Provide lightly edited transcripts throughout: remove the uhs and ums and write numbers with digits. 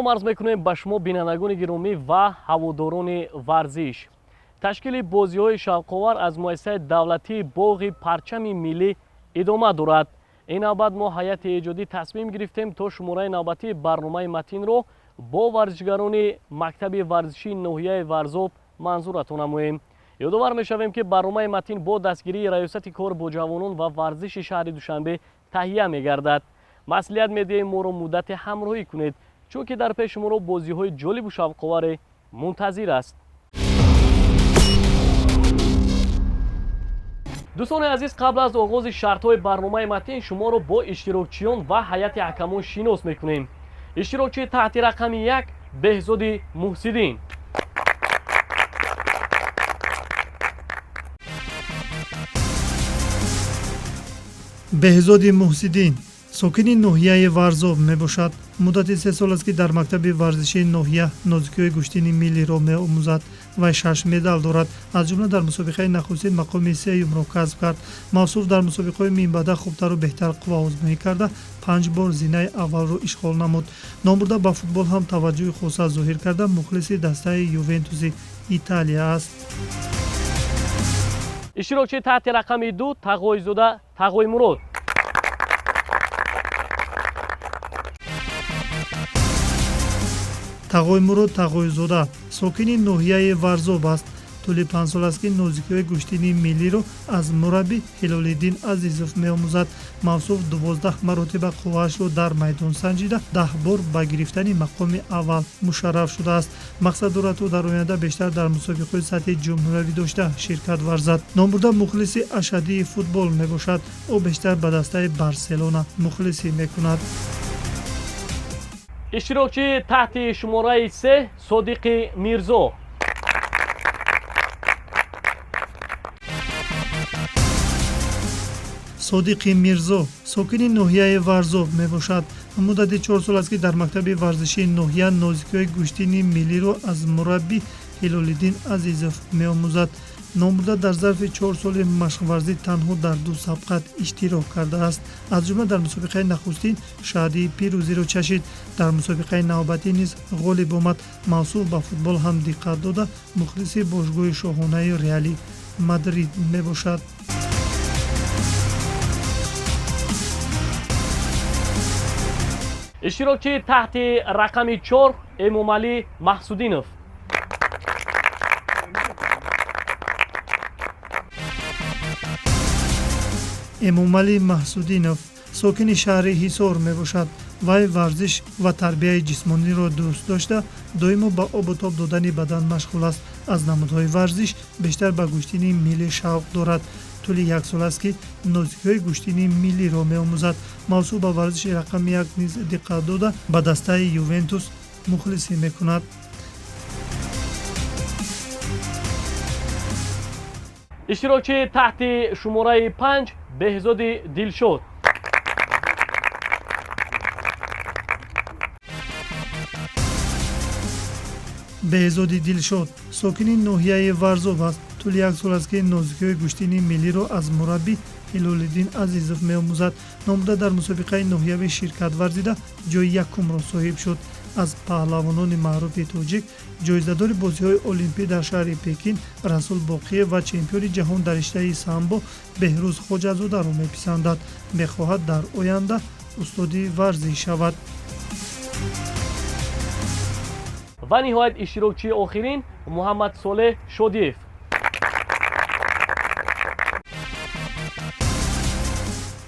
Салом арз мекунем ба шумо, бинандагони гиромӣ ва ҳаводорони варзиш. Ташкили бозиҳои шавқовар аз муассисаи давлатии боғи парчами миллӣ идома дорад. Ин навбат мо ҳайати эҷодӣ тасмим гирифтем, то шумораи навбатии барномаи матинро бо варзишгарони мактаби варзишии ноҳияи Варзоб манзуратон намоем. Ёдовар мешавем, ки барномаи матин бо дастгирии Раёсати кор бо ҷавонон ва варзиши шаҳри Душанбе таҳия мегардад. Маслиҳат медиҳем, моро муддате ҳамроҳӣ кунед, чунки дар пеши шуморо бозиҳои ҷолибу шавқоваре мунтазир аст. Дӯстони азиз, қабл аз оғози шартҳои барномаи матин шуморо бо иштирокчиён ва ҳайати ҳакамон шинос мекунем. Иштирокчии таҳти рақами 1 Беҳзоди Муҳсиддин. Беҳзоди Муҳсиддин сокини ноҳияи Варзоб мебошад. Муддати 3 сол аст, ки дар мактаби варзишии ноҳия нозукиҳои гӯштини миллиро меомӯзад. Вай 6 медал дорад, аз ҷумла дар мусобиқаи нахустин мақоми сеюмро касб кард. Мавсуф дар мусобиқаҳои минбаъда хубтару беҳтар қувваозмоӣ карда, 5 бор зинаи аввалро ишғол намуд. Номбурда ба футбол ҳам таваҷҷӯҳи хоса зоҳир карда, мухлиси дастаи Ювентуси Италия аст. Иштирокчии таҳти рақами 2 Тағоизода Тағоимурод. Тағоимурод Тағоизода сокини ноҳияи Варзоб аст. Тӯли 5 сол аст, ки нозукиҳои гӯштини миллиро аз мураббӣ Ҳилолиддин Азизов меомӯзад. Мавсуф 12 маротиба қувваашро дар майдон санҷида, 10 бор ба гирифтани мақоми аввал мушарраф шудааст. Мақсад дорад, ӯ дар оянда бештар дар мусобиқаҳои сатҳи ҷумҳуриявӣ дошта ширкат варзад. Номбурда мухлиси ашаддии футбол мебошад. Ӯ бештар ба дастаи Барселона мухлисӣ мекунад. Иштирокчии таҳти шумораи 3 Содиқи Мирзо. Содиқи Мирзо сокини ноҳияи Варзоб мебошад. Муддати 4 сол аст, ки дар мактаби варзишии ноҳия нозукиҳои гӯштини миллиро аз мураббӣ Ҳилолиддин Азизов меомӯзад. Номбурда дар зарфи 4 соли машқварзӣ танҳо дар 2 сабқат иштирок кардааст. Аз ҷумла дар мусобиқаи нахустин шаҳдии пирӯзиро чашид. Дар мусобиқаи навбатӣ низ ғолиб омад. Мавсуф ба футбол ҳам диққат дода, мухлиси бошгоҳи шоҳонаи Реали Мадрид мебошад. Иштирокчии таҳти рақами 4 Эмомалӣ Маҳсудинов. Эмомалӣ Маҳсудинов сокини шаҳри Ҳисор мебошад. Вай варзиш ва тарбияи ҷисмониро дӯст дошта, доимо ба обу тоб додани бадан машғул аст. Аз намудҳои варзиш бештар ба гӯштини миллӣ шавқ дорад. Тӯли 1 сол аст, ки нозукиҳои гӯштини миллиро меомӯзад. Мавсуф ба варзиши рақами 1 низ диққат дода, ба дастаи Ювентус мухлисӣ мекунад. Иштирокчии таҳти шумораи 5 Беҳзоди Дилшод. Беҳзоди Дилшод сокини ноҳияи Варзоб аст. Тӯли 1 сол аст, ки нозукиҳои гӯштини миллиро аз мураббӣ Ҳилолиддин Азизов меомӯзад. Номбурда дар мусобиқаи ноҳиявӣ ширкат варзида, ҷои якумро соҳиб шуд. Аз паҳлавонони маъруфи тоҷик, ҷоизадори бозиҳои олимпӣ дар шаҳри Пекин Расул Боқиев ва чемпиони ҷаҳон дар риштаи самбо Беҳрӯз Хоҷазодаро меписандад. Мехоҳад дар оянда устоди варзиш шавад. Ва ниҳоят иштирокчии охирин Муҳаммадсолеҳ Шодиев.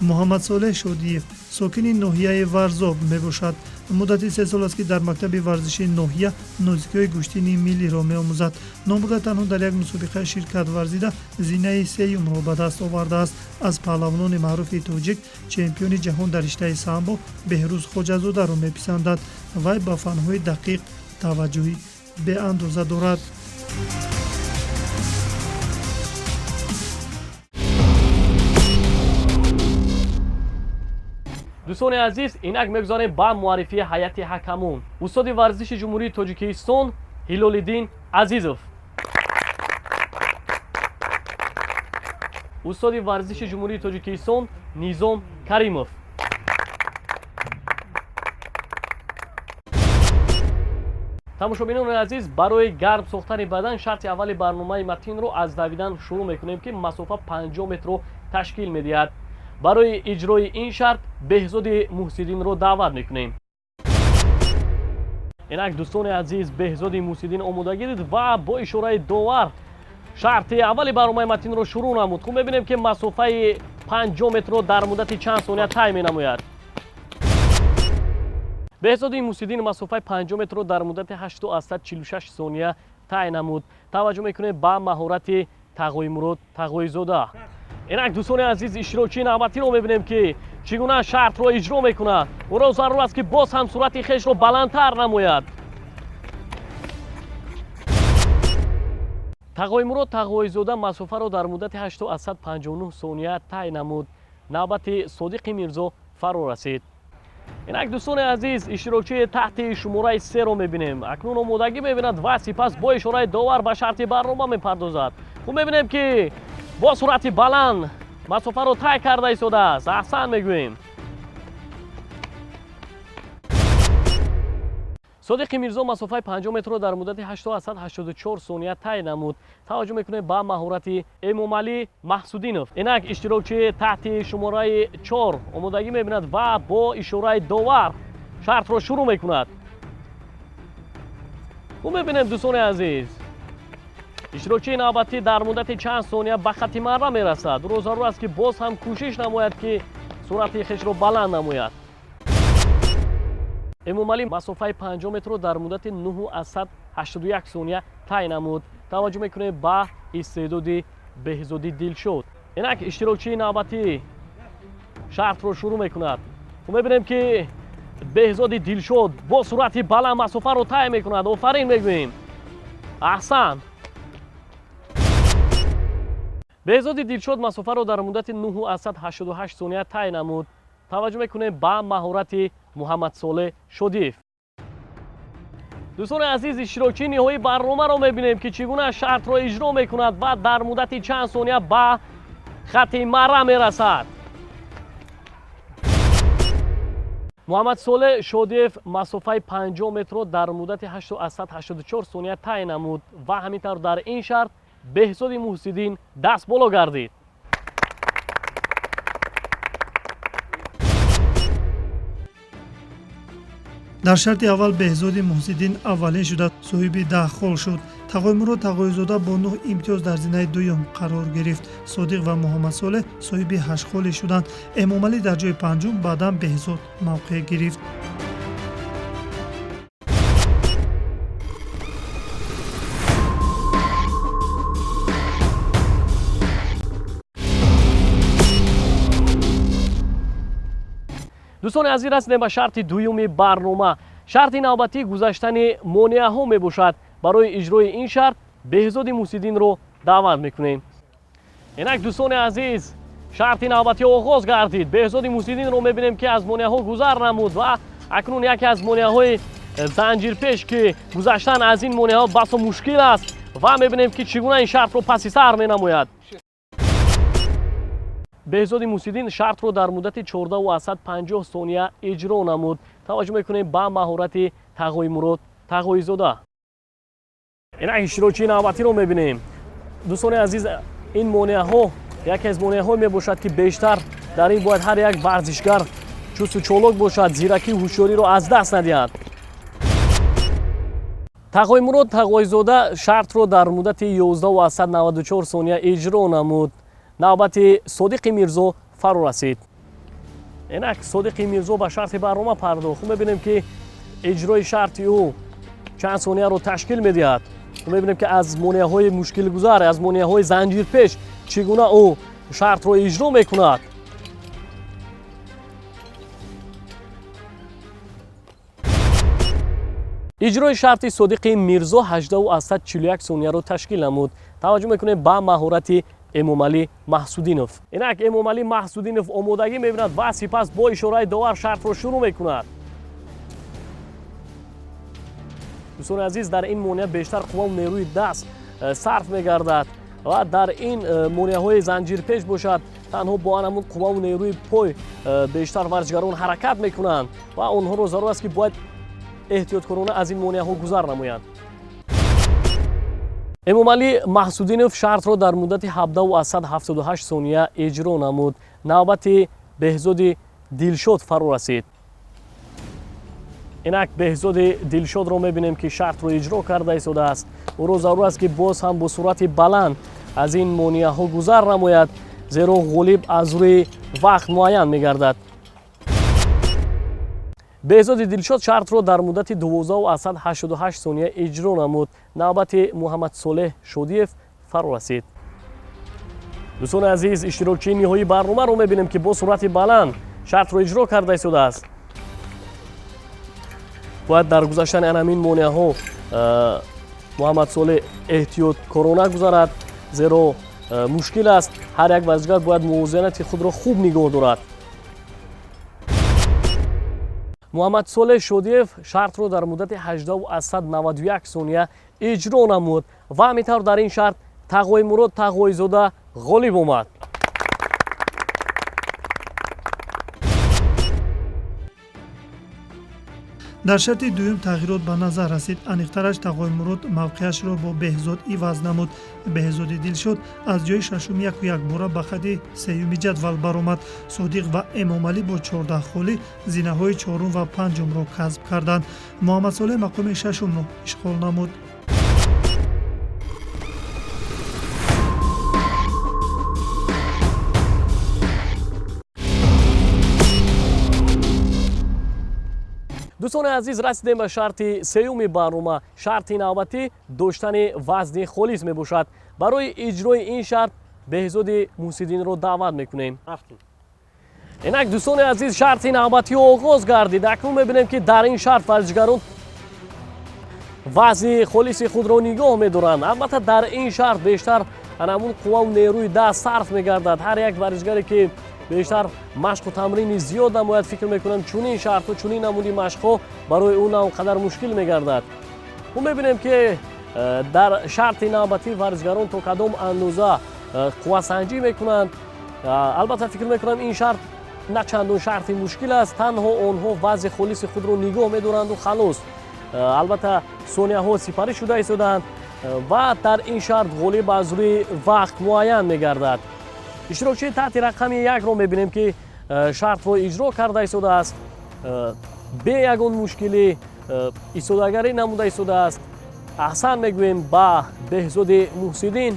Муҳаммадсолеҳ Шодиев сокини ноҳияи Варзоб мебошад. Муддати 3 сол аст, ки дар мактаби варзишии ноҳия нозукиҳои гӯштини миллиро меомӯзад. Номбурда танҳо дар як мусобиқа ширкат варзида, зинаи сеюмро ба даст овардааст. Аз паҳлавонони маъруфи тоҷик, чемпиони ҷаҳон дар риштаи самбо Беҳрӯз Хоҷазодаро меписандад. Вай ба фанҳои дақиқ таваҷҷӯҳи беандоза дорад. Дӯстони азиз, инак мегузарем ба муаррифии ҳайати ҳакамон. Устоди варзиши Ҷумҳурии Тоҷикистон Ҳилолиддин Азизов. Устоди варзиши Ҷумҳурии Тоҷикистон Низом Каримов. Тамошобинони азиз, барои гарм сохтани бадан шарти аввали барномаи матинро аз давидан шурӯъ мекунем, ки масофа 50 метрро ташкил медиҳад. Барои иҷрои ин шарт Беҳзоди Муҳсиддинро даъват мекунем. Инак дӯстони азиз, Беҳзоди Муҳсиддин омодагӣ дид ва бо ишораи довар шарти аввали барномаи матинро шурӯъ намуд. Хуб, мебинем, ки масофаи 50 метрро дар муддати чанд сония тай менамояд. Беҳзоди Муҳсиддин масофаи 50 метрро дар муддати 8,46 сония тай намуд. Таваҷҷӯҳ мекунем ба маҳорати Тағоимурод Тағоизода. Инак дӯстони азиз, иштирокчии навбатиро мебинем, ки чӣ гуна шартро иҷро мекунад. Ӯро зарур аст, ки боз ҳам суръати хешро баландтар намояд. Тағоимурод Тағоизода масофаро дар муддати 8,59 сония тай намуд. Навбати Содиқи Мирзо фаро расид. Инак дӯстони азиз, иштирокчии таҳти шумораи 3-ро мебинем. Акнун омодагӣ мебинад ва сипас бо ишораи довар ба шарти барнома мепардозад. Хуб, мебинем, ки бо суръати баланд масофаро тай карда истодааст. Аҳсан мегӯем. Содиқи Мирзо масофаи 50 метрро дар муддати 8,84 сония тай намуд. Таваҷҷӯҳ мекунем ба маҳорати Эмомалӣ Маҳсудинов. Инак иштирокчии таҳти шумораи 4 омодагӣ мебинад ва бо ишораи довар шартро шурӯъ мекунад. Хуб, мебинем дӯстони азиз, иштирокчии навбатӣ дар муддати чанд сония ба хати марра мерасад. Ӯро зарур аст, ки боз ҳам кӯшиш намояд, ки суръати хешро баланд намояд. Эмомалӣ масофаи 50 метрро дар муддати 9,81 сония тай намуд. Таваҷҷӯҳ мекунем ба истеъдоди Беҳзоди Дилшод. Инак иштирокчии навбатӣ шартро шурӯъ мекунад. Хуб, мебинем, ки Беҳзоди Дилшод бо суръати баланд масофаро тай мекунад. Офарин мегӯем. Аҳсан. Беҳзоди Дилшод масофаро дар муддати 9,88 сония тай намуд. Таваҷҷӯҳ мекунем ба маҳорати Муҳаммадсолеҳ Шодиев. Дӯстони азиз, иштирокчии ниҳоии барномаро мебинем, ки чӣ гуна шартро иҷро мекунад ва дар муддати чанд сония ба хати марра мерасад. Муҳаммадсолеҳ Шодиев масофаи 50 метрро дар муддати 8,84 сония тай намуд ва ҳамин тавр дар ин шарт Беҳзоди Муҳсиддин даст боло гардид. Дар шарти аввал Беҳзоди Муҳсиддин аввалин шуда соҳиби 10 хол шуд. Тағоимурод Тағоизода бо 9 имтиёз дар зинаи дуюм қарор гирифт. Содиқ ва Муҳаммадсолеҳ соҳиби 8 холӣ шуданд. Эмомалӣ дар ҷои панҷум, баъдан Беҳзод мавқеъ гирифт. Дӯстони азиз, расидем ба шарти дуюми барнома. Шарти навбатӣ гузаштани монеаҳо мебошад. Барои иҷрои ин шарт Беҳзоди Муҳсиддинро даъват мекунем. Инак дӯстони азиз, шарти навбатӣ оғоз гардид. Беҳзоди Муҳсиддинро мебинем, ки аз монеаҳо гузар намуд ва акнун яке аз монеаҳои занҷирпеш, ки гузаштан аз ин монеаҳо басо мушкил аст, ва мебинем, ки чӣ гуна ин шартро паси сар менамояд. Беҳзоди Муҳсиддин шартро дар муддати 14,50 сония иҷро намуд. Таваҷҷӯҳ мекунем ба маҳорати Тағоимурод Тағоизода. Инак иштирокчии навбатиро мебинем. Дӯстони азиз, ин монеаҳо яке аз монеаҳое мебошад, ки бештар дар ин бояд ҳар як варзишгар чусту чолок бошад, зиракию ҳушёриро аз даст надиҳад. Тағоимурод Тағоизода шартро дар муддати 11,94 сония иҷро намуд. Навбати Содиқи Мирзо фаро расид. Инак Содиқи Мирзо ба шарти барнома пардохт. Хуб, мебинем, ки иҷрои шарти ӯ чанд сонияро ташкил медиҳад. Мебинем, ки аз монеаҳои мушкилгузар, аз монеаҳои занҷирпеш чӣ гуна ӯ шартро иҷро мекунад. Иҷрои шарти Содиқи Мирзо 18,41 сонияро ташкил намуд. Таваҷҷӯҳ мекунем ба маҳорати Эмомалӣ Маҳсудинов. Инак Эмомалӣ Маҳсудинов омодагӣ мебинад ва сипас бо ишораи довар шартро шурӯъ мекунад. Дӯстони азиз, дар ин монеа бештар қуввау нерӯи даст сарф мегардад ва дар ин монеаҳои занҷирпеш бошад танҳо бо анамун қуввау нерӯи пой бештар варзишгарон ҳаракат мекунанд ва онҳоро зарур аст, ки бояд эҳтиёткорона аз ин монеаҳо гузар намоянд. Эмомалӣ Маҳсудинов шартро дар муддати 17,78 сония иҷро намуд. Навбати Беҳзоди Дилшод фаро расид. Инак Беҳзоди Дилшодро мебинем, ки шартро иҷро карда истодааст. Ӯро зарур аст, ки боз ҳам бо суръати баланд аз ин монеаҳо гузар намояд, зеро ғолиб аз рӯи вақт муайян мегардад. Беҳзоди Дилшод шартро дар муддати 12,88 сония иҷро намуд. Навбати Муҳаммадсолеҳ Шодиев фаро расид. Дӯстони азиз, иштирокчии ниҳоии барномаро мебинем, ки бо суръати баланд шартро иҷро карда истодааст. Бояд дар гузаштани ан ҳамин монеаҳо Муҳаммадсолеҳ эҳтиёткорона гузарад, зеро мушкил аст. Ҳар як варзишгар бояд мувозинати худро хуб нигоҳ дорад. Муҳаммадсолеҳ Шодиев шартро дар муддати 18,91 сония иҷро намуд ва ҳамин тавр дар ин шарт Тағоимурод Тағоизода ғолиб омад. Дар шарти дуюм тағйирот ба назар расид. Аниқтараш, Тағоимурод мавқеашро бо Беҳзод иваз намуд. Беҳзоди Дилшод аз ҷои шашум яку якбора ба хати сеюми ҷадвал баромад. Содиқ ва Эмомалӣ бо 14 холӣ зинаҳои чорум ва панҷумро касб карданд. Муҳаммадсолеҳ мақоми шашумро ишғол намуд. Дӯстони азиз, расидем ба шарти сеюми барнома. Шарти навбатӣ доштани вазни холис мебошад. Барои иҷрои ин шарт Беҳзоди Муҳсиддинро даъват мекунем. Инак, дӯстони азиз, шарти навбатӣ оғоз гардид. Акнун мебинем, ки дар ин шарт варзишгарон вазни холиси худро нигоҳ медоранд. Албатта, дар ин шарт бештар анамун қувваву нерӯи даст сарф мегардад. Ҳар як варзишгаре, ки бештар машқу тамрини зиёд намояд, фикр мекунам, чунин шартҳо, чунин намуди машқҳо барои ӯ на он қадар мушкил мегардад. Мо мебинем, ки дар шарти навбатӣ варзишгарон то кадом андоза қуввасанҷӣ мекунанд. Албатта, фикр мекунам, ин шарт на чандон шарти мушкил аст. Танҳо онҳо вазъи холиси худро нигоҳ медоранду халос. Албатта, сонияҳо сипарӣ шуда истодаанд ва дар ин шарт ғолиб аз рӯи вақт муайян мегардад. Иштирокчии таҳти рақами якро мебинем, ки шартро иҷро карда истодааст, бе ягон мушкилӣ истодагарӣ намуда истодааст. Аҳсан мегӯем ба Беҳзоди Муҳсиддин.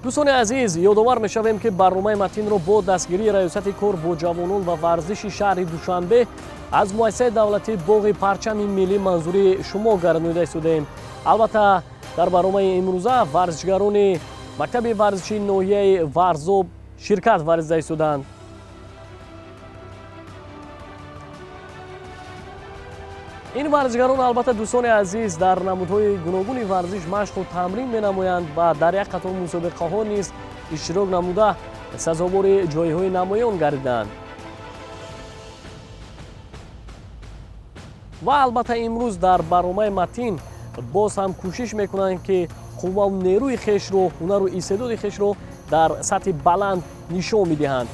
Дӯстони азиз, ёдовар мешавем, ки барномаи Матинро бо дастгирии Раёсати кор бо ҷавонон ва варзиши шаҳри Душанбе аз муассисаи давлатии Боғи парчами миллӣ манзури шумо гардонида истодаем. Албатта, дар барномаи имрӯза варзишгарони мактаби варзишии ноҳияи Варзоб ширкат варзида истодаанд. Ин варзишгарон, албатта, дӯстони азиз, дар намудҳои гуногуни варзиш машқу тамрин менамоянд ва дар як қатор мусобиқаҳо низ иштирок намуда сазовори ҷойҳои намоён гардиданд. Ва албатта, имрӯз дар барномаи Матин боз ҳам кӯшиш мекунанд, ки қувваву нерӯи хешро, ҳунару истеъдоди хешро дар сатҳи баланд нишон бидиҳанд.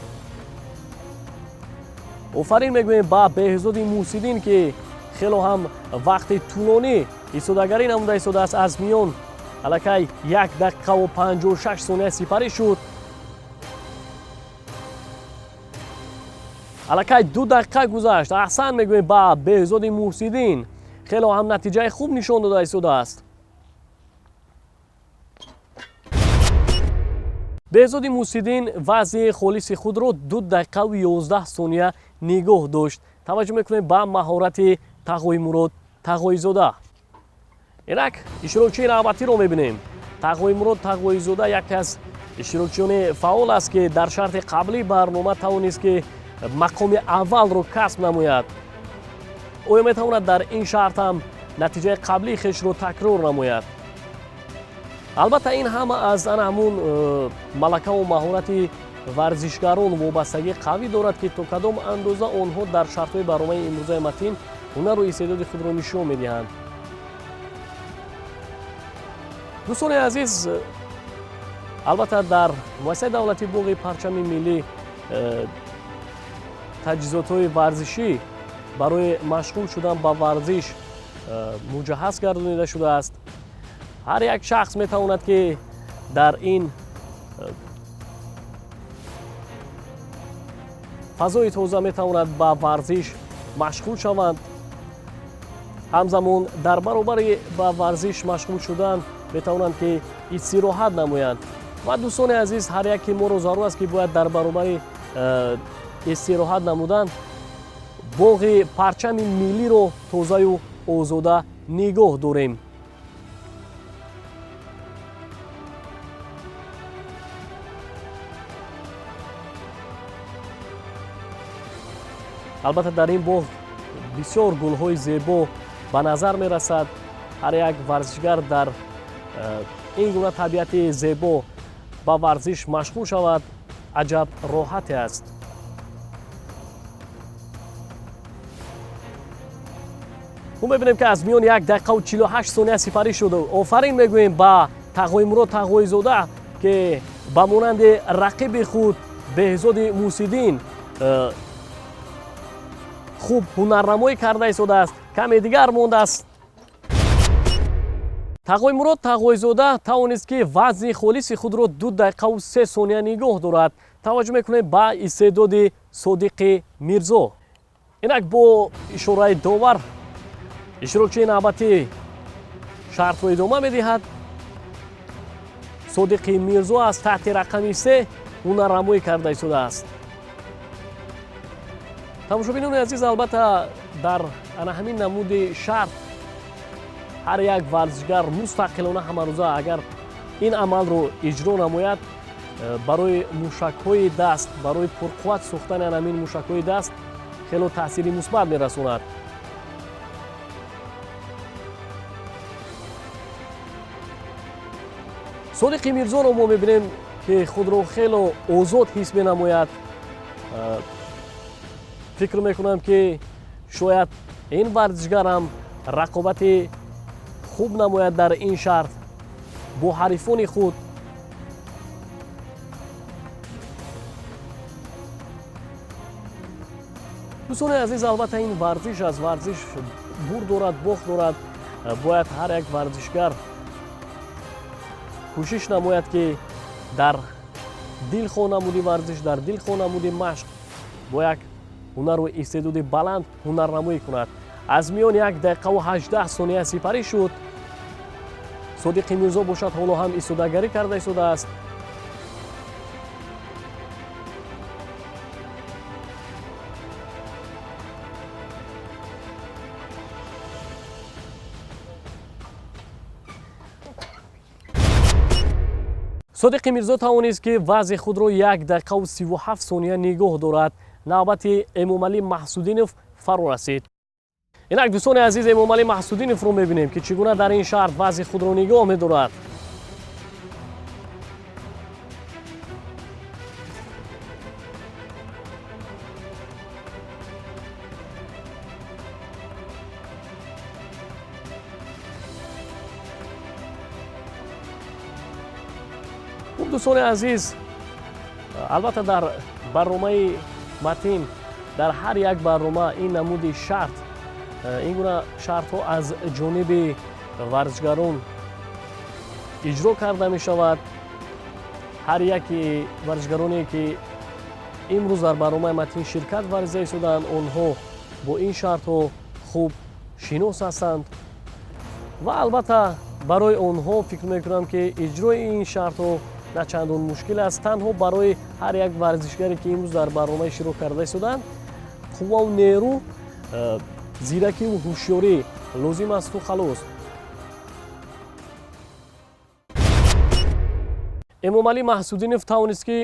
Офарин мегӯем ба Беҳзоди Муҳсиддин, ки хело ҳам вақти тӯлонӣ истодагарӣ намуда истодааст. Аз миён аллакай 1 дақиқаву 56 сония сипарӣ шуд. Аллакай 2 дақиқа гузашт. Аҳсан мегӯем ба Беҳзоди Муҳсиддин, хело ҳам натиҷаи хуб нишон дода истодааст. Беҳзоди Муҳсиддин вазъи холиси худро 2 дақиқаву 11 сония нигоҳ дошт. Таваҷҷӯҳ мекунем ба маҳорати Тағоимурод Тағоизода. Инак, иштирокчии навбатиро мебинем. Тағоимурод Тағоизода яке аз иштирокчиёни фаъол аст, ки дар шарти қаблии барнома тавонист, ки мақоми аввалро касб намояд. Оё метавонад дар ин шарт ҳам натиҷаи қаблии хешро такрор намояд? Албатта, ин ҳама аз ана ҳамун малакаву маҳорати варзишгарон вобастагии қавӣ дорад, ки то кадом андоза онҳо дар шартҳои барномаи имрӯзаи Матин ҳунару истеъдоди худро нишон медиҳанд. Дӯстони азиз, албатта, дар муассисаи давлатии Боғи парчами миллӣ таҷҳизотҳои варзишӣ барои машғул шудан ба варзиш муҷаҳҳаз гардонида шудааст. Ҳар як шахс метавонад, ки дар ин фазои тоза метавонад ба варзиш машғул шаванд. Ҳамзамон дар баробари ба варзиш машғул шудан метавонанд, ки истироҳат намоянд. Ва дӯстони азиз, ҳар яке моро зарур аст, ки бояд дар баробари истироҳат намудан боғи парчами миллиро тозаю озода нигоҳ дорем. Албатта, дар ин боғ бисёр гулҳои зебо ба назар мерасад. Ҳар як варзишгар дар ин гуна табиати зебо ба варзиш машғул шавад, аҷаб роҳате аст. Мо мебинем, ки аз миёни 1 дақиқаву 48 сония сипарӣ шуд. Офарин мегӯем ба Тағоимурод Тағоизода, ки ба монанди рақиби худ Беҳзоди Мусиддин хуб ҳунарнамоӣ карда истодааст. Каме дигар мондааст. Тағоимурод Тағоизода тавонист, ки вазни холиси худро 2 дақиқаву 3 сония нигоҳ дорад. Таваҷҷӯҳ мекунем ба истеъдоди Содиқи Мирзо. Инак бо ишораи довар иштирокчии навбатӣ шартро идома медиҳад. Содиқи Мирзо аз таҳти рақами 3 ҳунарнамоӣ карда истодааст. Тамошобинони азиз, албатта, дар ана ҳамин намуди шарт ҳар як варзишгар мустақилона ҳамарӯза агар ин амалро иҷро намояд, барои мушакҳои даст, барои пурқувват сохтани ана ҳамин мушакҳои даст хело таъсири мусбат мерасонад. Содиқи Мирзоро мо мебинем, ки худро хело озод ҳис менамояд. Фикр мекунам, ки шояд ин варзишгарам рақобати хуб намояд дар ин шарт бо ҳарифони худ. Дӯстони азиз, албатта, ин варзиш аз варзиш бур дорад, бохт дорад. Бояд ҳар як варзишгар кӯшиш намояд, ки дар дилхоҳ намуди варзиш, дар дилхоҳ намуди машқ бо як ҳунару истеъдоди баланд ҳунарнамоӣ кунад. Аз миёни 1 дақиқаву 18 сония сипарӣ шуд. Содиқи Мирзо бошад, ҳоло ҳам истодагарӣ карда истодааст. Содиқи Мирзо тавонист, ки вазъи худро 1 дақиқаву 37 сония нигоҳ дорад. Навбати Эмомалӣ Маҳсудинов фаро расид. Инак, дӯстони азиз, Эмомалӣ Маҳсудиновро мебинем, ки чӣ гуна дар ин шарт вазъи худро нигоҳ медорад. Хуб, дӯстони азиз, албатта, дар барномаи Матин, дар ҳар як барнома ин намуди шарт, ин гуна шартҳо аз ҷониби варзишгарон иҷро карда мешавад. Ҳар яке варзишгароне, ки имрӯз дар барномаи Матин ширкат варзида истоданд, онҳо бо ин шартҳо хуб шинос ҳастанд ва албатта барои онҳо фикр мекунам, ки иҷрои ин шартҳо на чандон мушкил аст. Танҳо барои ҳар як варзишгаре, ки имрӯз дар барнома иштирок карда истоданд, қуввау нерӯ, зиракиву ҳушёрӣ лозим асту халос. Эмомалӣ Маҳсудинов тавонист, ки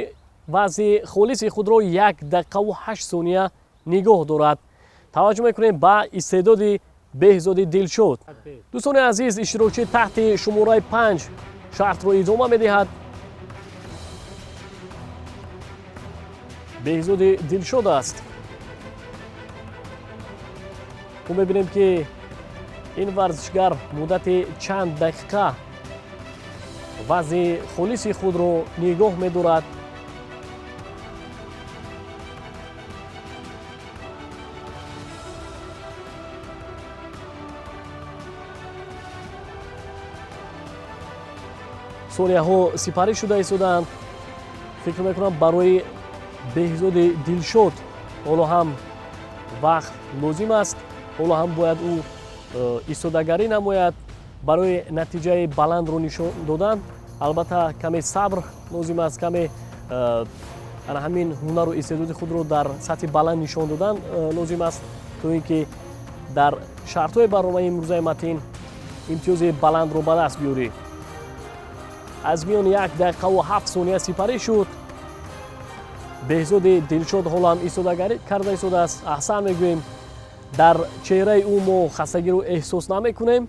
вазъи холиси худро 1 дақиқаву 8 сония нигоҳ дорад. Таваҷҷӯҳ мекунем ба истеъдоди Беҳзоди Дилшод. Дӯстони азиз, иштирокчӣ таҳти шумораи 5 шартро идома медиҳад. Беҳзоди Дилшод аст. Мо мебинем, ки ин варзишгар муддати чанд дақиқа вазъи холиси худро нигоҳ медорад. сонияҳо сипарӣ шуда истодаанд. Фикр мекунам, барои Беҳзоди Дилшод ҳоло ҳам вақт лозим аст, ҳоло ҳам бояд ӯ истодагарӣ намояд. Барои натиҷаи баландро нишон додан албатта каме сабр лозим аст, каме ана ҳамин ҳунару истеъдоди худро дар сатҳи баланд нишон додан лозим аст, то ин ки дар шартҳои барномаи имрӯзаи Матин имтиёзи баландро ба даст биёрӣ. Аз миёни 1 дақиқаву 7 сония сипарӣ шуд. Беҳзоди Дилшод ҳоло ҳам истодагарӣ карда истодааст. Аҳсан мегӯем, дар чеҳраи ӯ мо хастагиро эҳсос намекунем.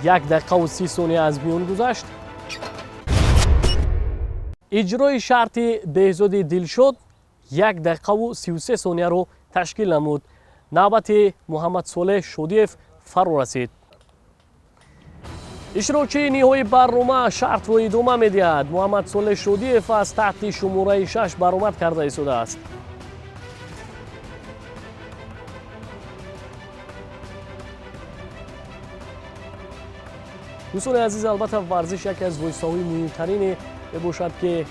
1 дақиқаву 30 сония аз миён гузашт. Иҷрои шарти Беҳзоди Дилшод 1 дақиқаву 33 сонияро ташкил намуд. Навбати Муҳаммадсолеҳ Шодиев фаро расид. Иштирокчии ниҳоии барнома шартро идома медиҳад. Муҳаммадсолеҳ Шодиев аз таҳти шумораи 6 баромад карда истодааст. Дӯстони азиз, албатта варзиш яке аз воситаҳои муҳимтарине мебошад, ки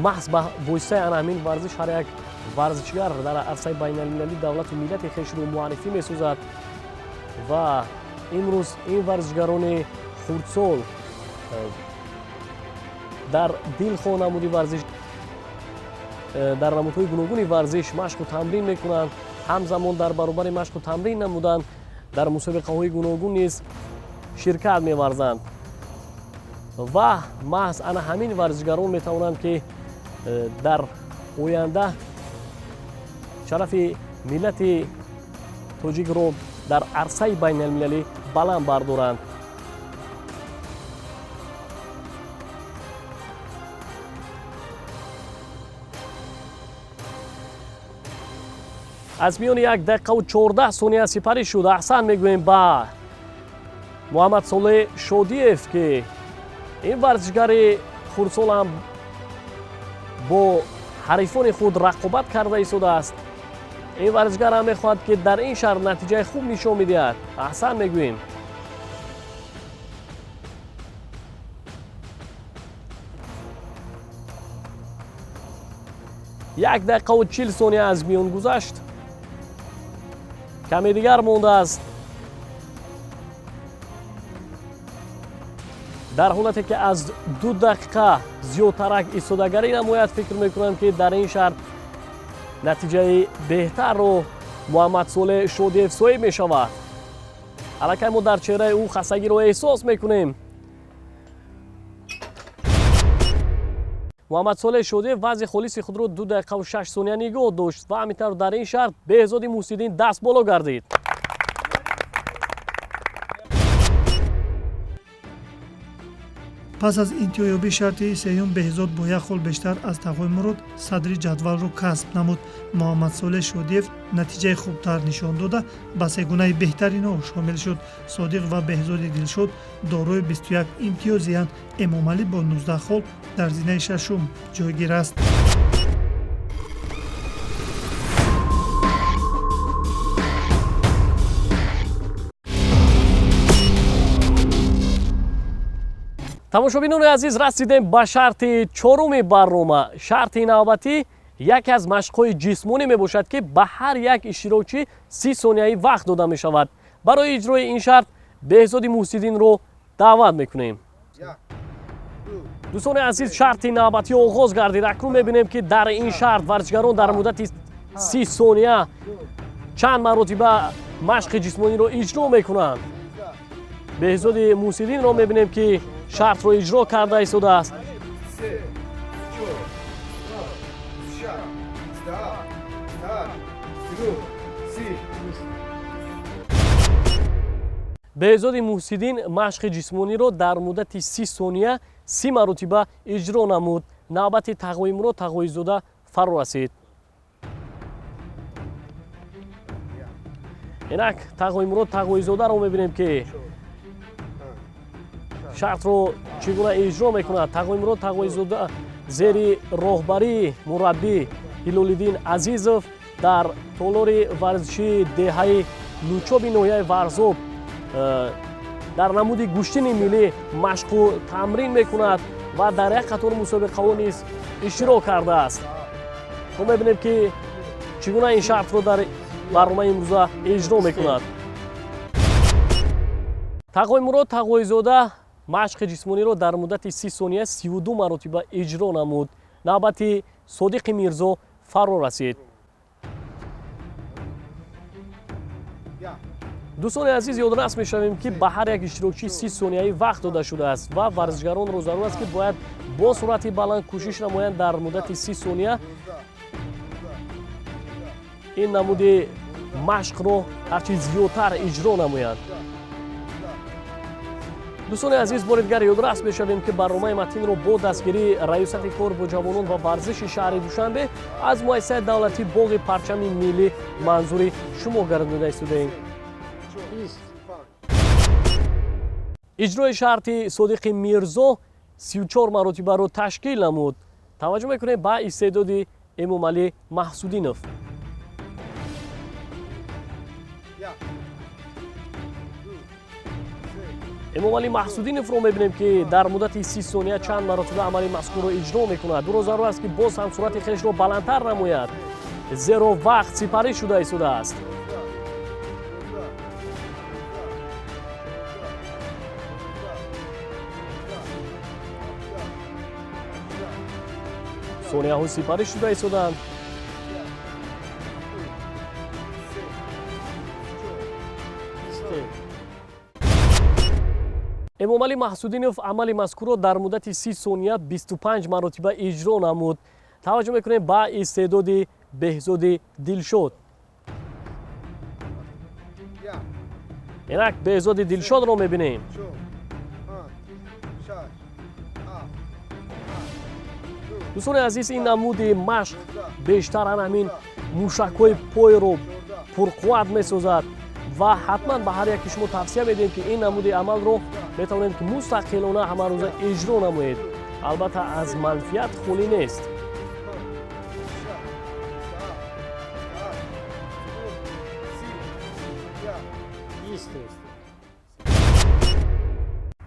маҳз ба воситаи ана ҳамин варзиш ҳар як варзишгар дар арсаи байналмилалӣ давлату миллати хешро муаррифӣ месозад ва имрӯз ин варзишгарони хурдсол дар дилхоҳ намуди варзиш, дар намудҳои гуногуни варзиш машқу тамрин мекунанд. Ҳамзамон дар баробари машқу тамрин намудан дар мусобиқаҳои гуногун низ ширкат меварзанд ва маҳз ана ҳамин варзишгарон метавонанд, ки дар оянда шарафи миллати тоҷикро дар арсаи байналмилалӣ баланд бардоранд. Аз миёни 1 дақиқаву 14 сония сипарӣ шуд. Аҳсан мегӯем ба Муҳаммадсолеҳ Шодиев, ки ин варзишгари хурдсолам бо ҳарифони худ рақобат карда истодааст. Ин варзишгар ҳам мехоҳад, ки дар ин шарт натиҷаи хуб нишон медиҳад. Аҳсан мегӯем. 1 дақиқаву 40 сония аз миён гузашт. Каме дигар мондааст. Дар ҳолате ки аз 2 дақиқа зиёдтарак истодагарӣ намояд, фикр мекунам, ки дар ин шарт натиҷаи беҳтарро Муҳаммадсолеҳ Шодиев соҳиб мешавад. Аллакай мо дар чеҳраи ӯ хастагиро эҳсос мекунем. Муҳаммадсолеҳ Шодиев вазъи холиси худро 2 дақиқаву 6 сония нигоҳ дошт ва ҳамин тавр дар ин шарт Беҳзоди Муҳсиддин даст боло гардид. Пас аз интиҳоёбии шарти сеюм Беҳзод бо як хол бештар аз Тағоймурод садри ҷадвалро касб намуд. Муҳаммадсолеҳ Шодиев натиҷаи хубтар нишон дода, ба сегунаи беҳтаринҳо шомил шуд. Содиқ ва Беҳзоди Дилшод дорои 21 имтиёзиянд. Эмомалӣ бо 19 хол дар зинаи шашум ҷойгир аст. Тамошобинони азиз, расидем ба шарти чоруми барнома. Шарти навбатӣ яке аз машқҳои ҷисмонӣ мебошад, ки ба ҳар як иштирокчӣ 30 сонияи вақт дода мешавад. Барои иҷрои ин шарт Беҳзоди Муҳсиддинро даъват мекунем. Дӯстони азиз, шарти навбатӣ оғоз гардид. Акнун мебинем, ки дар ин шарт варзишгарон дар муддати 30 сония чанд маротиба машқи ҷисмониро иҷро мекунанд. Беҳзоди Муҳсиддинро мебинем, ки шартро иҷро карда истодааст. Беҳзоди Муҳсиддин машқи ҷисмониро дар муддати 30 сония 30 маротиба иҷро намуд. Навбати Тағоимурод Тағоизода фаро расид. Инак Тағоимурод Тағоизодаро мебинем, ки Шартро чӣ гуна иҷро мекунад? Тағоимурод Тағоизода зери роҳбарии мураббӣ Ҳилолиддин Азизов дар толори варзишии деҳаи Лучоби ноҳияи Варзоб дар намуди гӯштини миллӣ машқу тамрин мекунад ва дар як қатор мусобиқаҳо низ иштирок кардааст. Мо мебинем, ки чӣ гуна ин шартро дар барномаи имрӯза иҷро мекунад. Тағоимурод Тағоизода машқи ҷисмониро дар муддати 30 сония 32 маротиба иҷро намуд. Навбати Содиқи Мирзо фаро расид. Дӯстони азиз, ёдрас мешавем, ки ба ҳар як иштирокчӣ 30 сонияи вақт дода шудааст ва варзишгаронро зарур аст, ки бояд бо суръати баланд кӯшиш намоянд дар муддати 30 сония ин намуди машқро ҳарчи зиёдтар иҷро намоянд. Дӯстони азиз, бори дигар ёдрас мешавем, ки барномаи матинро бо дастгирии Раёсати кор бо ҷавонон ва варзиши шаҳри Душанбе аз муассисаи давлатии боғи парчами миллӣ манзури шумо гардонида истодаем. Иҷрои шарти Содиқи Мирзо 34 маротибаро ташкил намуд. Таваҷҷӯҳ мекунем ба истеъдоди Эмомалӣ Маҳсудинов. Эмомалӣ Маҳсудиновро мебинем, ки дар муддати 30 сония чанд маротиба амали мазкурро иҷро мекунад. Ӯро зарур аст, ки боз ҳам суръати хешро баландтар намояд, зеро вақт сипарӣ шуда истодааст. Сонияҳо сипарӣ шуда истодаанд. Эмомалӣ Маҳсудинов амали мазкурро дар муддати 30 сония 25 маротиба иҷро намуд. Таваҷҷӯҳ мекунем ба истеъдоди Беҳзоди Дилшод. Инак Беҳзоди Дилшодро мебинем. Дӯстони азиз, ин намуди машқ бештар ана ҳамин мушакҳои пойро пурқувват месозад ва ҳатман ба ҳар яке шумо тавсия медиҳем, ки ин намуди амалро метавонед, ки мустақилона ҳамарӯза иҷро намоед. Албатта, аз манфиат холӣ нест.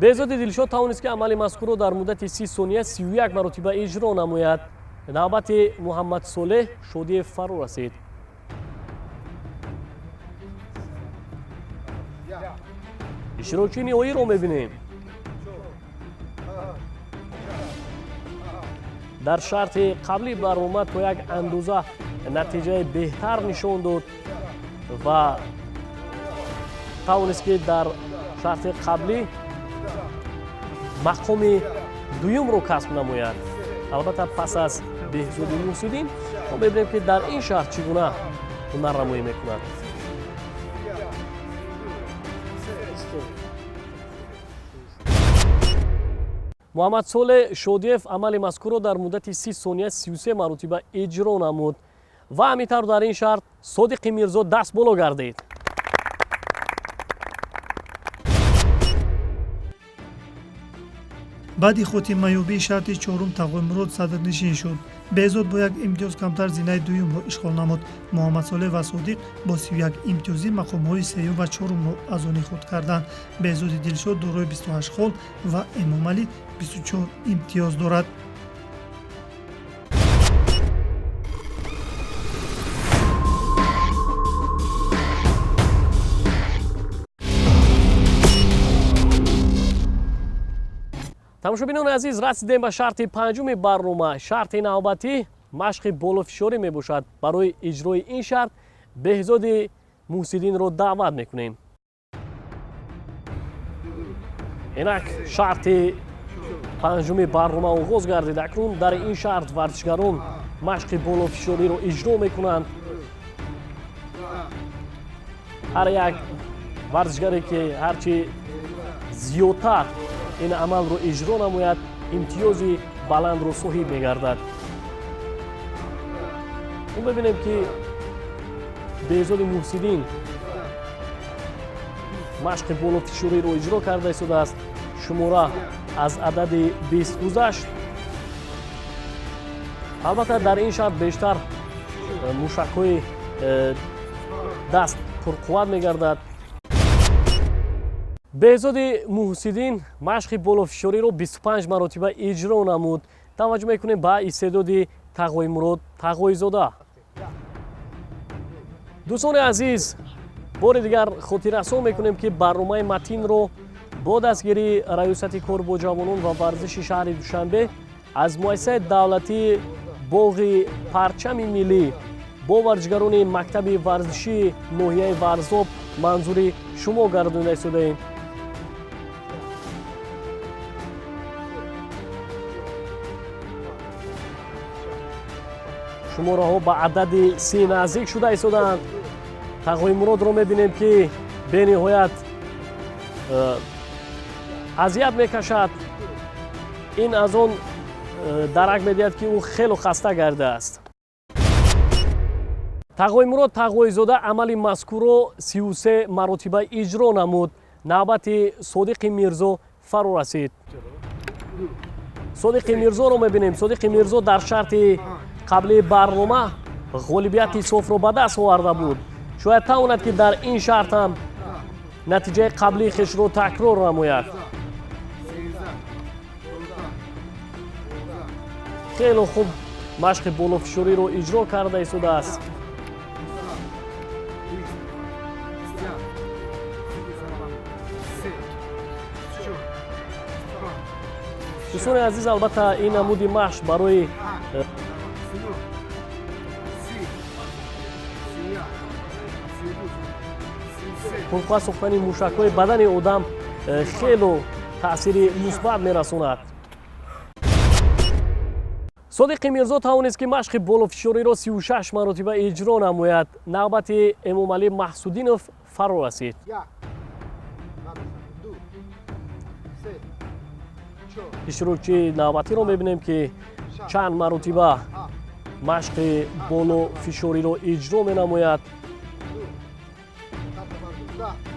Беҳзоди Дилшод тавонист, ки амали мазкурро дар муддати 30 сония 31 маротиба иҷро намояд. Навбати Муҳаммадсолеҳ Шодиев фаро расид. Иштирокчии ниҳоиро мебинем. Дар шарти қабли барнома то як андоза натиҷаи беҳтар нишон дод ва тавонист, ки дар шарти қаблӣ мақоми дуюмро касб намояд. Албатта, пас аз Беҳзоди Муҳсиддин мо мебинем, ки дар ин шаҳр чӣ гуна ҳунарнамоӣ мекунад. Муҳаммадсолеҳ Шодиев амали мазкурро дар муддати 30 сония 33 маротиба иҷро намуд ва ҳамин тавр дар ин шарт Содиқи Мирзо даст боло гардид. Баъди хотимаёбии шарти чорум Тағоимурод садрнишин шуд. Беҳзод бо як имтиёз камтар зинаи дуюмро ишғол намуд. Муҳаммадсолеҳ ва Содиқ бо 31 имтиёзӣ мақомҳои сеюм ва чорумро аз они худ карданд. Беҳзоди Дилшод дорои 28 хол ва Эмомалӣ 24 имтиёз дорад. Тамошобинони азиз, расидем ба шарти панҷуми барнома. Шарти навбатӣ машқи болофишорӣ мебошад. Барои иҷрои ин шарт Беҳзоди Муҳсиддинро даъват мекунем. Инак шарти панҷуми барнома оғоз гардид. Акнун дар ин шарт варзишгарон машқи болофишориро иҷро мекунанд. Ҳар як варзишгаре, ки ҳарчи зиёдтар ин амалро иҷро намояд, имтиёзи баландро соҳиб мегардад. Мо мебинем, ки Беҳзоди Муҳсиддин машқи болофишориро иҷро карда истодааст. Шумора аз адади 20 гузашт. Албатта, дар ин шарт бештар мушакҳои даст пурқувват мегардад. Беҳзоди Муҳсиддин машқи болофишориро 25 маротиба иҷро намуд. Таваҷҷӯҳ мекунем ба истеъдоди Тағоимурод Тағоизода. Дӯстони азиз, бори дигар хотиррасон мекунем, ки барномаи матинро бо дастгирии Раёсати кор бо ҷавонон ва варзиши шаҳри Душанбе аз муассисаи давлатии боғи парчами миллӣ бо варзишгарони мактаби варзишии ноҳияи Варзоб манзури шумо гардонида истодаем. Шумораҳо ба адади 30 наздик шуда истодаанд. Тағоимуродро мебинем, ки бениҳоят азият мекашад. Ин аз он дарак медиҳад, ки ӯ хело хаста гардааст. Тағоимурод Тағоизода амали мазкурро 33 маротиба иҷро намуд. Навбати Содиқи Мирзо фаро расид. Содиқи Мирзоро мебинем. Содиқи Мирзо дар шарти қабли барнома ғолибияти софро ба даст оварда буд. Шояд тавонад, ки дар ин шарт ҳам натиҷаи қаблии хешро такрор намояд. Хело хуб машқи болофишориро иҷро карда истодааст. Дӯстони азиз, албатта, ин намуди машқ барои пурқувват сохтани мушакҳои бадани одам хело таъсири мусбат мерасонад. Содиқи Мирзо тавонист, ки машқи болофишориро 36 маротиба иҷро намояд. Навбати Эмомалӣ Маҳсудинов фаро расид. Иштирокчии навбатиро мебинем, ки чанд маротиба машқи болофишориро иҷро менамояд.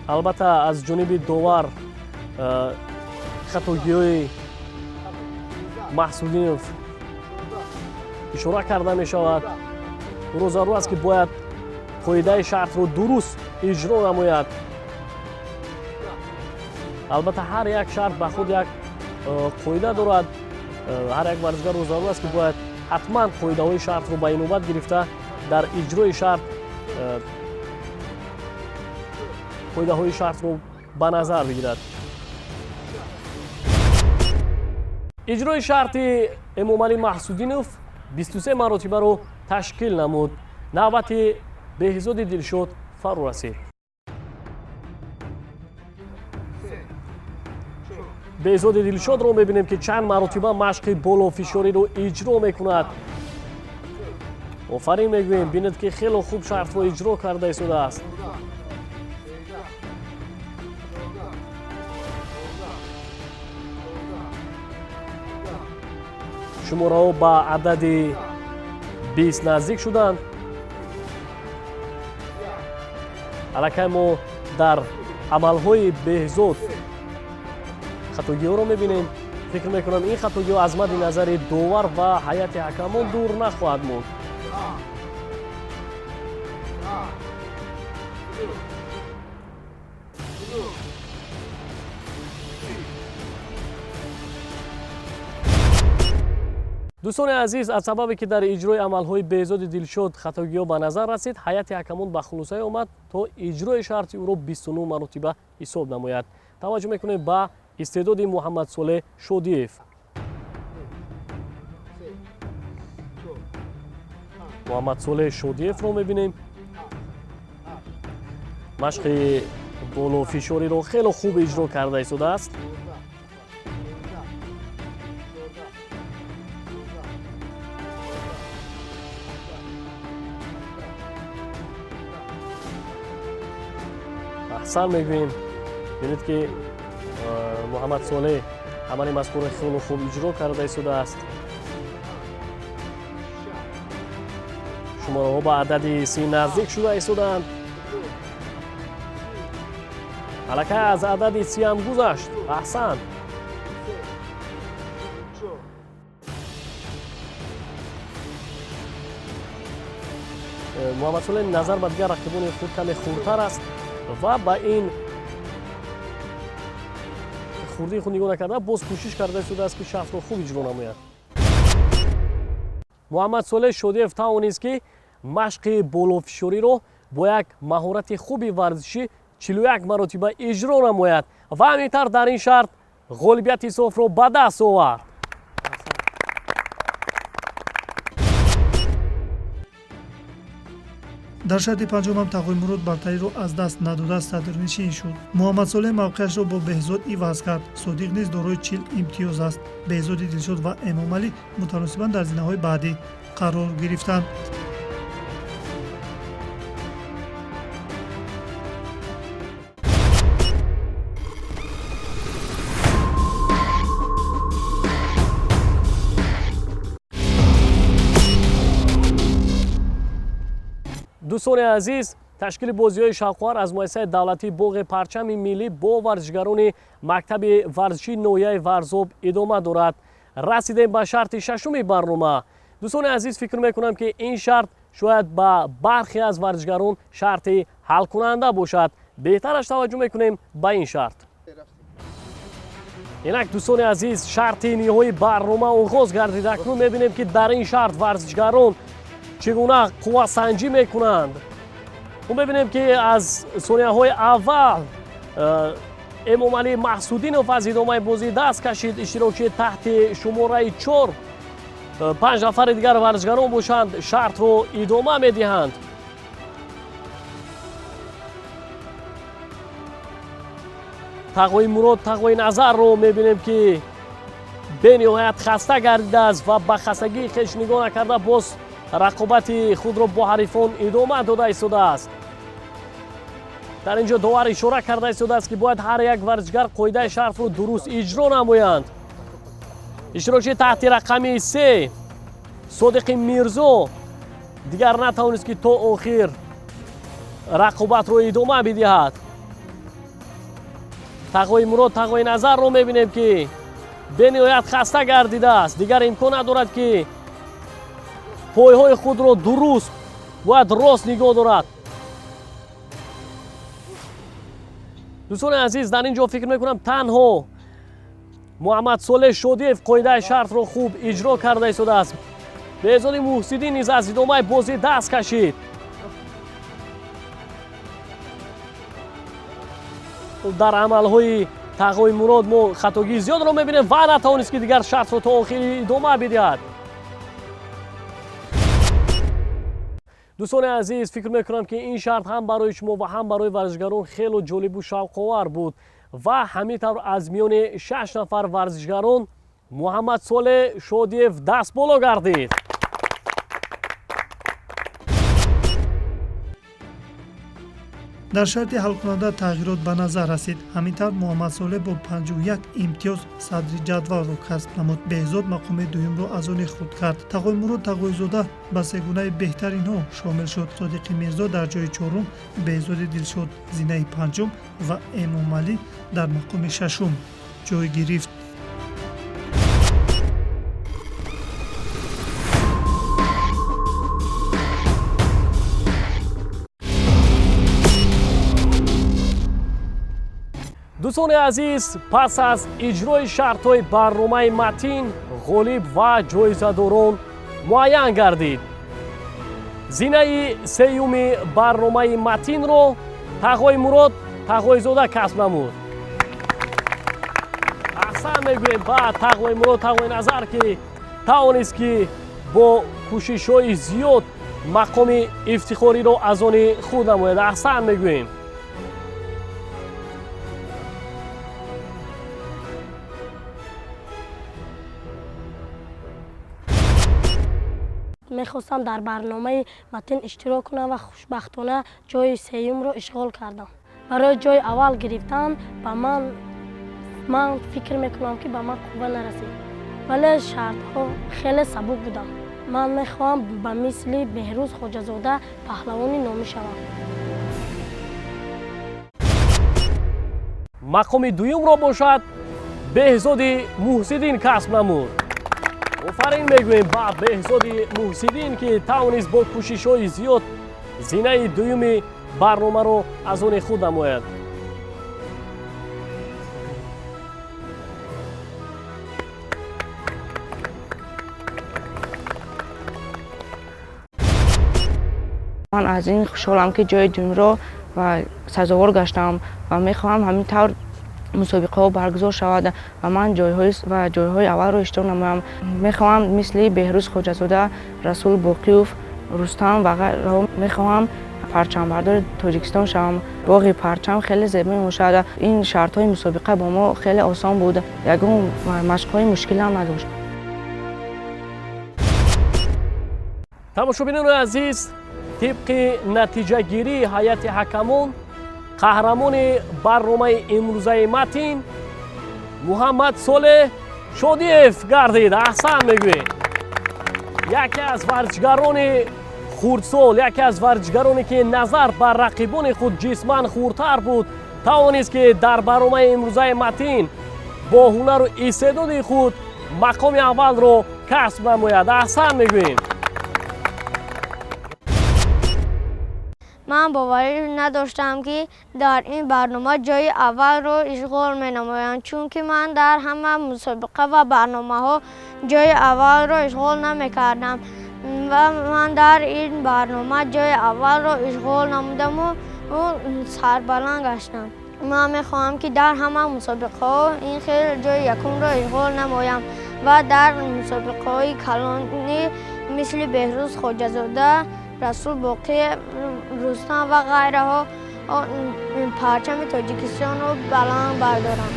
Албатта, аз ҷониби довар хатогиҳои Маҳсудинов ишора карда мешавад. Ӯро зарур аст, ки бояд қоидаи шартро дуруст иҷро намояд. Албатта, ҳар як шарт ба худ як қоида дорад. Ҳар як варзишгарро зарур аст, ки бояд ҳатман қоидаҳои шартро ба инобат гирифта дар иҷрои шарт қоидаҳои шартро ба назар бигирад. Иҷрои шарти Эмомалӣ Маҳсудинов 23 маротибаро ташкил намуд. Навбати Беҳзоди Дилшод фаро расид. Беҳзоди Дилшодро мебинем, ки чанд маротиба машқи болофишориро иҷро мекунад. Офарин мегӯем, бинед, ки хело хуб шартро иҷро карда истодааст. Шумораҳо ба адади 20 наздик шуданд. Аллакай мо дар амалҳои Беҳзод хатогиҳоро мебинем. Фикр мекунам, ин хатогиҳо аз мадди назари довар ва ҳайати ҳакамон дур нахоҳад монд. Дӯстони азиз, аз сабабе ки дар иҷрои амалҳои Беҳзоди Дилшод хатогиҳо ба назар расид, ҳайати ҳакамон ба хулосае омад, то иҷрои шарти ӯро 29 маротиба ҳисоб намояд. Таваҷҷӯҳ мекунем ба истеъдоди Муҳаммадсолеҳ Шодиев. Муҳаммадсолеҳ Шодиевро мебинем. Машқи болофишориро хело хуб иҷро карда истодааст. Аҳсан мегӯем. Бинед, ки Муҳаммадсолеҳ амали мазкурро хело хуб иҷро карда истодааст. Шумораҳо ба адади 30 наздик шуда истодаанд. Аллакай аз адади 30 ҳам гузашт. Аҳсан. Муҳаммадсолеҳ назар ба дигар рақибони худ каме хурдтар аст ва ба ин хурдии худ нигоҳ накарда боз кӯшиш карда истодааст, ки шартро хуб иҷро намояд. Муҳаммадсолеҳ Шодиев тавонист, ки машқи болофишориро бо як маҳорати хуби варзишӣ 41 маротиба иҷро намояд ва ҳамин тавр дар ин шарт ғолибияти софро ба даст овард. Дар шарти панҷумам Тағои бартариро аз даст надода садрнишин шуд. Муҳаммадсолеҳ мавқеашро бо Беҳзод иваз кард. Содиқ низ дорои 40 имтиёз аст. Беҳзоди Дилшод ва Эмомалӣ мутаносибан дар зинаҳои баъдӣ қарор гирифтанд. Дӯстони азиз, ташкили бозиҳои шавқовар аз муассисаи давлатии боғи парчами миллӣ бо варзишгарони мактаби варзишии ноҳияи Варзоб идома дорад. Расидем ба шарти шашуми барнома. Дӯстони азиз, фикр мекунам, ки ин шарт шояд ба бархе аз варзишгарон шарти ҳалкунанда бошад. Беҳтараш таваҷҷӯҳ мекунем ба ин шарт. Инак, дӯстони азиз, шарти ниҳоии барнома оғоз гардид. Акнун мебинем, ки дар ин шарт варзишгарон чӣ гуна қуввасанҷӣ мекунанд. Мо мебинем, ки аз сонияҳои аввал Эмомалӣ Маҳсудинов аз идомаи бозӣ даст кашид. Иштирокчии таҳти шумораи 4, 5 нафари дигар варзишгарон бошанд, шартро идома медиҳанд. Тағои Мурод Тағои Назарро мебинем, ки бениҳоят хаста гардидааст ва ба хастагии хеш нигоҳ накарда боз рақобати худро бо ҳарифон идома дода истодааст. Дар ин ҷо довар ишора карда истодааст, ки бояд ҳар як варзишгар қоидаи шартро дуруст иҷро намоянд. Иштирокчии таҳти рақами 3 Содиқи Мирзо дигар натавонист, ки то охир рақобатро идома бидиҳад. Тағои Мурод Тағои Назарро мебинем, ки бениҳоят хаста гардидааст. Дигар имкон надорад, ки пойҳои худро дуруст бояд рост нигоҳ дорад. Дӯстони азиз, дар ин ҷо фикр мекунам танҳо Муҳаммадсолеҳ Шодиев қоидаи шартро хуб иҷро карда истодааст. Беҳзоди Муҳсиддин низ аз идомаи бозӣ даст кашид. Дар амалҳои Тағои Мурод мо хатогии зиёдро мебинем ва натавонист, ки дигар шартро то охир идома бидиҳад. Дӯстони азиз, фикр мекунам, ки ин шарт ҳам барои шумо ва ҳам барои варзишгарон хело ҷолибу шавқовар буд ва ҳамин тавр аз миёни 6 нафар варзишгарон Муҳаммадсолеҳ Шодиев даст боло гардид. Дар шарти ҳалкунанда тағйирот ба назар расид. Ҳамин тавр Муҳаммадсолеҳ бо 51 имтиёз садри ҷадвалро касб намуд. Беҳзод мақоми дуюмро аз они худ кард. Тағои Мурод Тағоизода ба сегунаи беҳтаринҳо шомил шуд. Содиқи Мирзо дар ҷои чорум, Беҳзоди Дилшод зинаи панҷум ва Эмомалӣ дар мақоми шашум ҷой гирифт. Дӯстони азиз, пас аз иҷрои шартҳои барномаи матин ғолиб ва ҷоизадорон муайян гардид. Зинаи сеюми барномаи матинро Тағои Мурод Тағоизода касб намуд. Аҳсан мегӯем ба Тағои Мурод Тағои Назар, ки тавонист, ки бо кӯшишҳои зиёд мақоми ифтихориро аз они худ намояд. Аҳсан мегӯем. Мехостам дар барномаи матин иштирок кунам ва хушбахтона ҷои сеюмро ишғол кардам. Барои ҷои аввал гирифтан ба ман фикр мекунам, ки ба ман қувва нарасид, вале шартҳо хеле сабук буданд. Ман мехоҳам ба мисли Беҳрӯз Хоҷазода паҳлавони номӣ шавам. Мақоми дуюмро бошад Беҳзоди Муҳсиддин касб намуд. Офарин мегӯем ба Беҳзоди Муҳсиддин, ки тавонист бо кӯшишҳои зиёд Зинаи дуюми барномаро аз они худ намояд. Ман аз ин хушҳолам, ки ҷои дуюмро ва сазовор гаштам ва мехоҳам ҳамин тавр мусобиқаҳо баргузор шавад ва ман ҷойҳои аввалро иштирок намоям. Мехоҳам мисли Беҳрӯз Хоҷазода, Расул Боқиев, Рустам ва ғайраҳо мехоҳам парчамбардори Тоҷикистон шавам. Боғи парчам хеле зебо мебошад. Ин шартҳои мусобиқа бо мо хеле осон буд, ягон машқҳои мушкилам надошт. Тамошобинони азиз, тибқи натиҷагирии ҳайати ҳакамон қаҳрамони барномаи имрӯзаи Матин Муҳаммад Солеҳ Шодиев гардид. Аҳсан мегӯем. Яке аз варзишгарони хурдсол, яке аз варзишгароне ки назар ба рақибони худ ҷисман хурдтар буд, тавонист ки дар барномаи имрӯзаи Матин бо ҳунару истеъдоди худ мақоми аввалро касб намояд. Аҳсан мегӯем. Ман боварӣ надоштам, ки дар ин барнома ҷои аввалро ишғол менамоям, чунки ман дар ҳама мусобиқа ва барномаҳо ҷои аввалро ишғол намекардам ва ман дар ин барнома ҷои аввалро ишғол намудаму сарбаланд гаштам. Ман мехоҳам, ки дар ҳама мусобиқаҳо ин хел ҷои якумро ишғол намоям ва дар мусобиқаҳои калонӣ мисли Беҳрӯз Хоҷазода, Расул Боқиев, Рустам ва ғайраҳо парчами Тоҷикистонро баланд бардорам.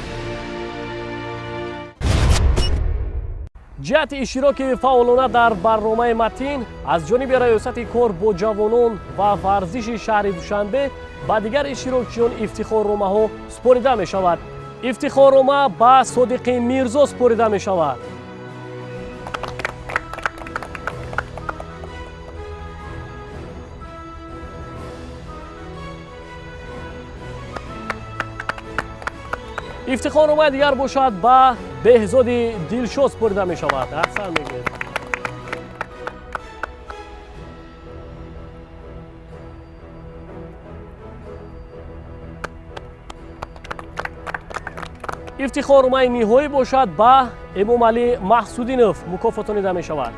Ҷиҳати иштироки фаъолона дар барномаи Матин аз ҷониби Раёсати кор бо ҷавонон ва варзиши шаҳри Душанбе ба дигар иштирокчиён ифтихорномаҳо супорида мешавад. Ифтихорнома ба Содиқи Мирзо супорида мешавад. Ифтихорномаи дигар бошад ба Беҳзоди Дилшод супорида мешавад. Аҳсан мегӯед. Ифтихорномаи ниҳоӣ бошад ба Эмомалӣ Маҳсудинов мукофотонида мешавад.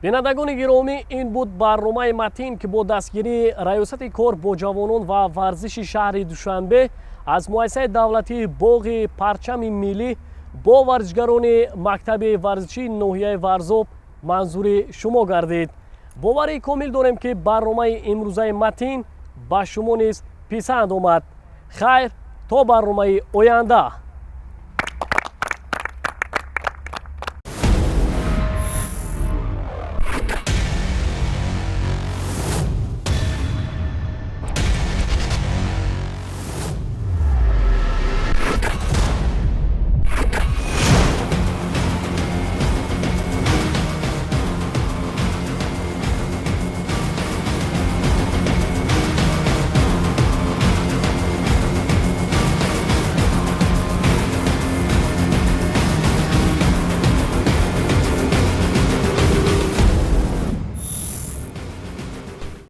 Бинандагони гиромӣ, ин буд барномаи Матин, ки бо дастгирии Раёсати кор бо ҷавонон ва варзиши шаҳри Душанбе аз муассисаи давлатии боғи парчами миллӣ бо варзишгарони мактаби варзишии ноҳияи Варзоб манзури шумо гардид. Боварии комил дорем, ки барномаи имрӯзаи Матин ба шумо низ писанд омад. Хайр, то барномаи оянда.